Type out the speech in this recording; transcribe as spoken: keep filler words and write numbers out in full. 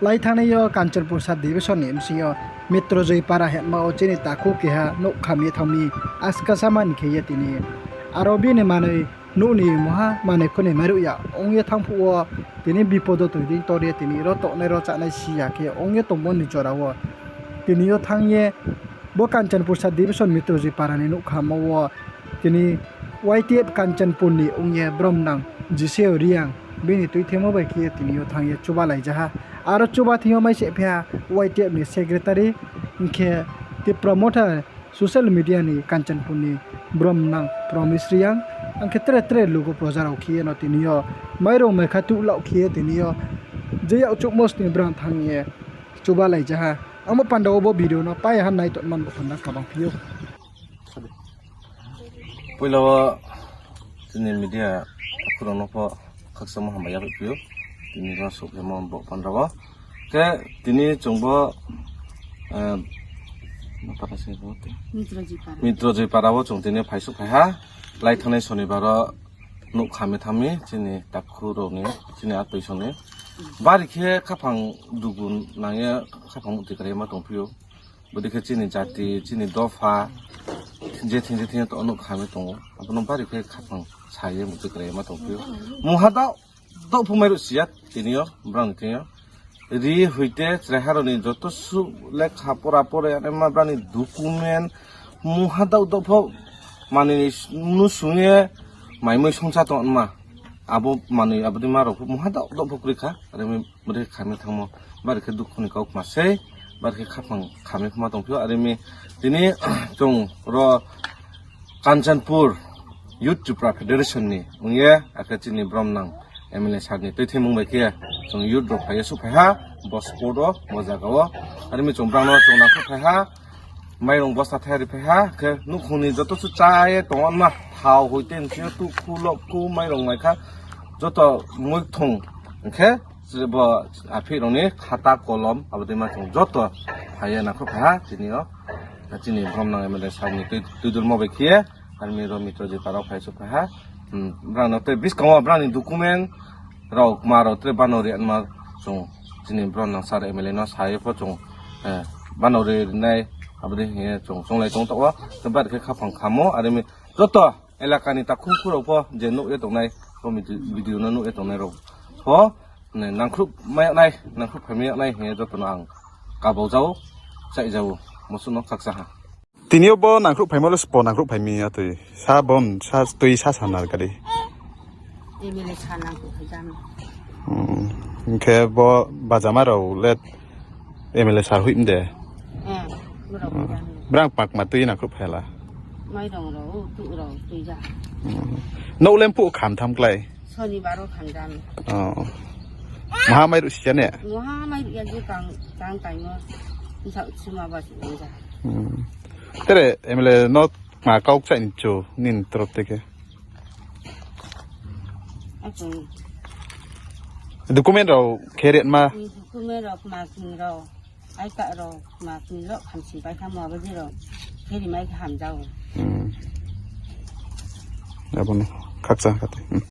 Lai thanngnai yo Kanchanpur sub division ni bsing yo Mitrojoi para hema wo chini takhu keha nouh kham ye thanng mi, askasa mani khe ye tini. Aro bini manoi nouh ni mungha manoi khuni mairuh ya ong ye thanng phuh wo tini bipod wo toi dei tor ye tini ro tongnai ro chánai si ya khe ong ye tongmo ni jora wo tini yo thanng ye bo Kanchanpur sub division Mitrojoi para ni nouh kham wo tini Y T F Kanchanpur ni ong ye bromnang Jiseo Reang bini tuithemo bai khe ye tini yo thanng ye chubalaijaha. Aro chuba thing yo mai se phi ha Y T F ni secretary, hing khe Tipra Motha social media ni Kanchanpur ni bromnang Promise Reang, ang khe tre tre lugu proja rao khe ye no tini yo mairung maikha tuhlaoh khe ye tini yo je yak chouhmo sni brang thanng ye chubalaijaha. Amo panda wo bo video no pai ha nai tongman bo panda kabang phi ou. Poila wo chini media khurang no pho khakchangmo hambai yaphaih phi ou. Tini yo souhphaimo bo panda wo. Khe tini chung bo, eh, Mitrojoi para wo chung tini phaisouh phai ha. Lai thanngnai sonibar wo nouh kham ye thanng mi chini takhu rao ni, chini atoi song ni. Bari khe khaphang dugu nang ye khaphang muhtoi krai ma tongphi ou. Bodei khe chini jati, chini dopha, je thing je thing yo to nouh kham ye tong ou. Abo no bari khe khaphang sa ye muhtoi krai ma tongphi ou. Mungha daoh, daoh phu mairuh si ya tini yo, brang ni thing yo. Ri hoite chraiha rao ni joto suh lekha pora pore anaima brang ni document, mungha daoh daoh pho manoi ni nusung ye maimoi songcha tongma. Abo manoi abo dei ma rao pho mungha daoh daoh pho kroi kha, are mi bodei khe kham ye thanngmo. Bari khe dukhu ni kau kma sei, bari khe khaphang kham ye khma tongphi ou, are mi tini chung ro Kanchanpur Youth Tipra Federation ni ong ye, akhe chini bromnang M L A sir ni tuithemung bai khe chung youth rao phai ye souhphai ha, bo spot wo, bo zaga wo. Are mi chung brang no chung nangkhruh phai ha, mairung bosta thai ri phai ha, khe nouhkhong ni joto suh chá ye tongma, thao hoite nsi yo tukhu lokhu mairung maikha, joto muithong, hing khe bo aphih rao ni khata kolom abo dei ma chung joto phai ye nangkhruh phai ha tini yo. Chini bromnang M L A sir ni tui, tuidulmo bai khe ye, are mi ro Mitrojoi para wo phai souhphai ha. Brang no tre buskang wo brang ni document rao kma rao tre bano ri anma chung chini bromnang sir M L A no sa ye pho chung, eh, bano ri rinai abo dei hing ye chung chonglai tong taoh wo. Khe bari khe khaphang khamo, are mi joto elaka ni takhu khu rao pho je nuh ye tongnai, bo video no nuh ye tongnai rao pho, nangkhruh mai yag nai, nangkhruh phai mai yag nai hing ye joto no ang kabau ja ou, chaih ja ou, bosuh no khakchang ha. Tini yo bo nangkhruh phaimo le sbo nangkhruh phai mi ya tui. Sa bon, sa tui sa sana kari. M L A sir nangkhruh phai ja mi. Hing khe bo bajama rao le M L A sir hoih mde. Brang pakma tui nangkhruh phai la. Mairung rao, tuh rao tui ja. Nouh le mphuh kham tham klái. Sonibar wo kham ja mi. Maha mairuh si ya ne? Maha mairuh ya je kang, kang taimo. Bsaoh sima ba si ja. Tre M L A no kma kau kchaih ni chu nini torop te khe? Document rao khe ri ma? Document rao kma sing rao, I card rao kma sing rao, khamsing pai khamo abo je rao khe ri mai khe ham ja ou. Abo no khakchang kha tei.